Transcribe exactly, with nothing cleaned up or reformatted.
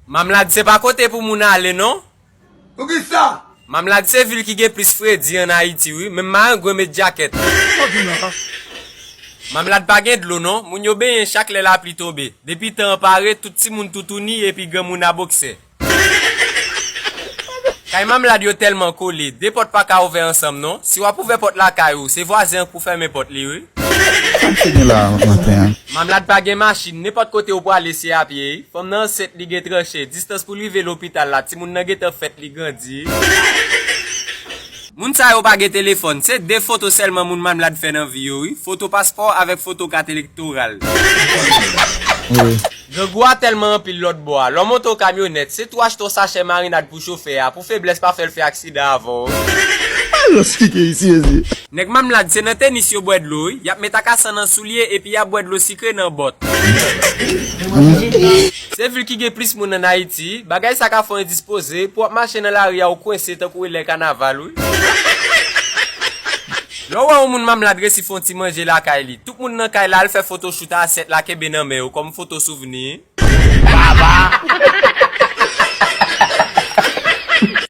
Mamlad se pa kote pou moun ale non. Poukisa? Mamlad se vil ki gen plis fredi ann Ayiti wi, menm marengwen met djakèt. Mamlad pa gen dlo non, moun yo benyen chak lè lapli tonbe. Depi tan an pare, tout timoun toutouni epi granmoun a boksè. Kay Mamlad yo tèlman kole, de pòt pa ka ouvè ansanm non. Si w ap ouvè pòt lakay ou, se vwazen an k pou fèmen pòt li wi. Sa m te gen la maten an? Mamlad pa gen machin, nenpòt kote ou prale se apye wi. Fanm nan ansent li gen tranche, distans pou l rive lopital la, timoun nan gentan fèt li grandi wi. Moun sa yo pa gen telefòn, se de foto sèlman moun Mamlad fè nan vi yo wi, foto paspò avèk foto kat elektoral. Wi. Grangou a tèlman anpil lòt bò a, lè w monte yon kamyonèt, se tou achte yon sachè marinad pou chofè a, pou feblès pa fè l fè aksidan avè w. Alòs ki gen isi mezi. Nèg Mamlad se nan tenis yo bwè dlo wi, y ap met akasan nan soulye epi y ap bwè dlo sikre nan bòt. Se vil ki gen plis moun ann Ayiti, bagay sa ka fè w endispoze, pou w ap mache nan lari a ou kwense tankou e lè kanaval wi. Lè w wè yon moun Mamlad resi fè yon ti manje lakay li, tout moun nan kay la al fè foto chout a asyèt la kenbe nan men yo kòm foto souvni. Baba!